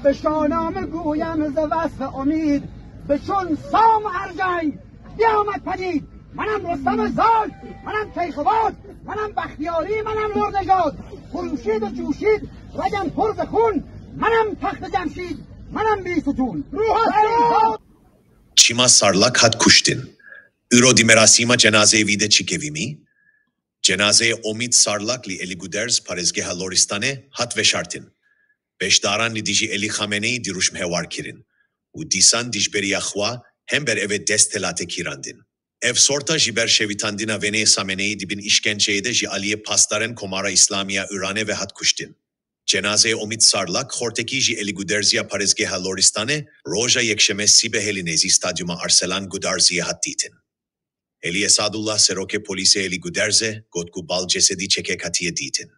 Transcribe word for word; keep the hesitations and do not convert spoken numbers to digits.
به شانام گویم ز وصف امید، به چون سام ارجنگ بیامد پدید. منم رستم زال، منم کیخواد، منم بختیاری، منم لورنژاد. خروشید و جوشید، رگم پر ز خون، منم تخت جمشید، منم بیستون. Çima Sarlak hat kuştin. Îro di merasîma cenazeyê vî de çi kevî mî? Cenazeyê Omîd Sarlak li Elî Guderz parêzgeha Loristanê hat veşartin. Beşdaran li dijî Elî Xameneyî dirûşm hewar kirin û dîsan dijberiya xwe hember eve dest telate kîrandin. Ev sorta ji ber şewitandina veneyê Sameneyî di bin îşkenceyê de ji aliyê pasdarên Komara Îslamî ya Îranê ve hat kuştin. Cenazeyê Omîd Sarlak xortekî ji Elî Guderziya parêzgeha Loristanê roja Yekşemê sîbehê li nêzî stadyuma Arselan Gudarziyê hat dîtin. Elî Esadullah serokê polîsê Elî Guderze got ku bal cesedî çekek hatiye dîtin.